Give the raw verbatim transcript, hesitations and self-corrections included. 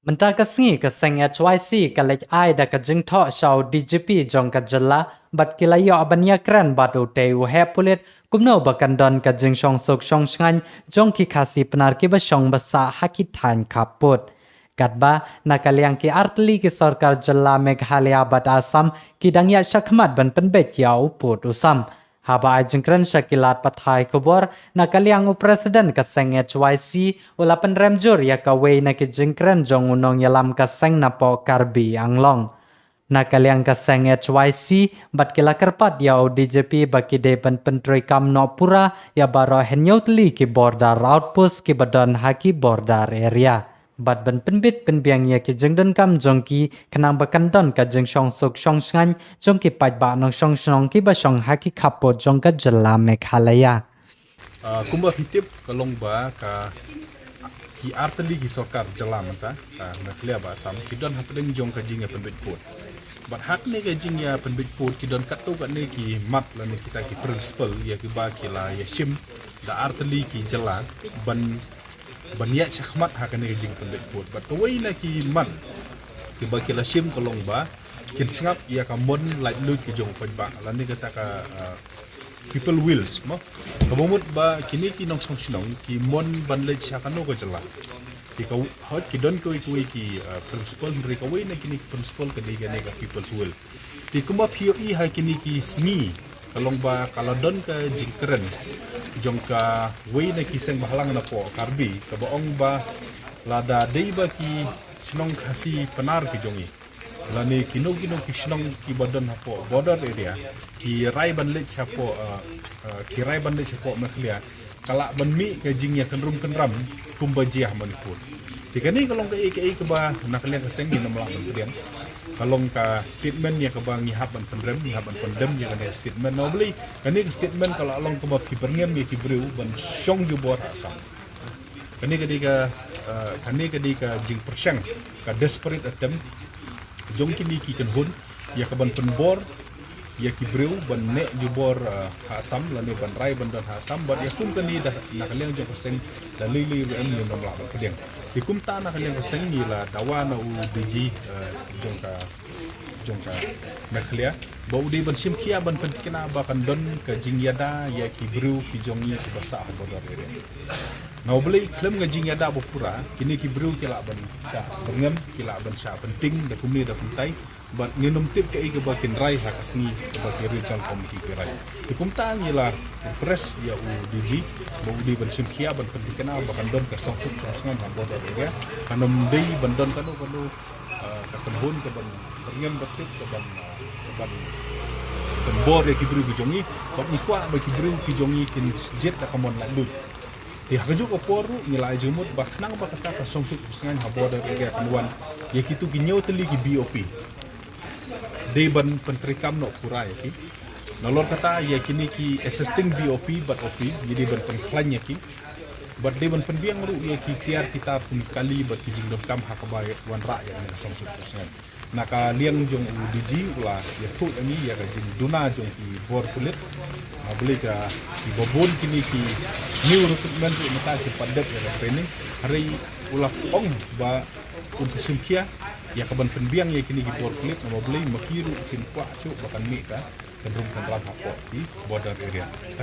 Mynta ka sngi ka seng H Y C ka leit ai da ka jingthoh sha u D G P jong ka jylla bad ki la ïoh ban ïakren bad utei u heh pulit kumno ba kan don ka jingshongsuk shongshngain jong ki Khasi Pnar kiba shong ba sah ha ki thaiñ khappud. Katba na ka liang ki artylli ki sorkar jylla Meghalaya bad Assam ki dang ïaid shakhmat ban pynbeit ïa u pud u sam. Haba ai jingkren sha ki lad pathai khubor, na ka liang u president ka seng H Y C u la pynrem jur ïa kawei na ki jingkren jong u nongïalam ka seng napoh Karbi Anglong. Na ka liang ka seng H Y C bad ki la kyrpad ïa u D G P ba ki dei ban pyntreikam noh pura ïa baroh hynñiew tylli ki border outpost kiba don ha ki border area bad ban pynbit pynbiang ïa ki jingdonkam jong ki khnang ba kan don ka jingshongsuk shongshngain jong ki paidbah nongshong shnong kiba shong ha ki khappud jong ka jylla Meghalaya. Ah, kumba phi tip ka long ba ka ki artylli ki sorkar jylla mynta ka Meghalaya bad Assam ki don hapdeng jong ka jingïapynbeit pud. Bad ha kane ka jingïapynbeit pud ki don katto katne ki mat lane kita ki principle ïa kiba ki la ïashim da artylli ki jylla ban ban ïaid shakhmat ha kane ka jingpynbeit pud. Bad kawei na ki mat kiba ki la shim ka long ba kin sngap ïa ka mon laitluid ki jong u paidbah lane kata ka, ah, people wills mo. Kaba mut ba kine ki nongshong shnong ki mon ban leit sha kano ka jylla. Ki ka hoi ki don kawei kawei ki, ah, principle, hynrei kawei na kine ki principle ka dei kane ka people's will. Te kumba phi ïohi ha kine ki sngi ka long ba ka la don ka jingkren jong kawei na ki seng bahalang napoh Karbi kaba ong ba lada dei ba ki shnong Khasi Pnar ki jong ngi lane kino kino ki shnong kiba don hapoh border area ki rai ban leit shapoh, ah, ah, ki rai ban leit shapoh Meghalaya ka lah ban mih ka jingïakynrum kynram kumba jia ha Manipur. Te kane ka long kaei kaei kaba na ka liang ka seng ngin ym lah ban pdiang. Ka long ka statement ïa kaba ngi hap ban pynrem, ngi hap ban pyndem ïa kane ka statement. Na U Blei kane ka statement ka la long kaba phi byrngem ïa ki briew ban shong jubor ha Assam. Kane ka dei ka, ah, kane ka dei ka jingpyrshang, ka desperate attempt jong kine ki kynhun ïa ka ban pynbor ïa ki briew ban neh jubor, ah, ha Assam lane ban rai ban don ha Assam bad ïa kum kane da na ka liang jong ka seng da lei lei ruh em ngin ym lah ban pdiang. Te kumta na ka liang ka seng ngi la dawa na u D G, ah, jong ka jong ka Meghalaya ba u dei ban shim khia ban pynthikna ba kan don ka jingïada ïa ki briew ki jong ngi kiba sah ha border area. Na U Blei khlem ka jingïada ba pura kine ki briew ki lah ban shah byrngem, ki lah ban shah pynting da kumne da kumtai. Bad ngin ym tip kaei kaba kin rai ha ka sngi kaba ki regional committee ki rai. Te kumta ngi la press ïa u D G ba u dei ban shim khia ban pynthikna ba kan don ka shongsuk shongshngain ha border area. Kan ym dei ban don kano kano, ah, ka kynhun ka ban byrngem bad tip ka ban, ah, ka ban pynbor ïa ki briew ki jong ngi. Bad ngi kwah ba ki briew ki jong ngi kin jied da ka mon laitluid. Te ha kajuh ka por ruh ngi la ai jingmut ba khnang ba kata ka shongsuk shongshngain ha border area kan wan ïa kitu ki hynñiew tylli ki B O P dei ban pyntreikam noh pura ïa ki. Nalor kata ïa kine ki existing B O P bad O P ngi dei ban pynkhlaiñ ïa ki. Bad dei ban pynbiang ruh ïa ki tiar ki tar kum ki kali bad ki jingdonkam ha kaba wanrah ïa kane ka shongsuk shongshngain. Na ka liang jong u D G u la ïathuh ïa ngi ïa ka jingduna jong ki bor pulit. Na U Blei ka kiba bun kine ki new recruitment ruh mynta ki pat dep ïa ka training. Hynrei u la ong ba un sa shim khia ïa ka ban pynbiang ïa kine ki bor pulit, na U Blei ma ki ruh kin kwah shuh ba kan mih ka kynrum kynram hapoh ki border area.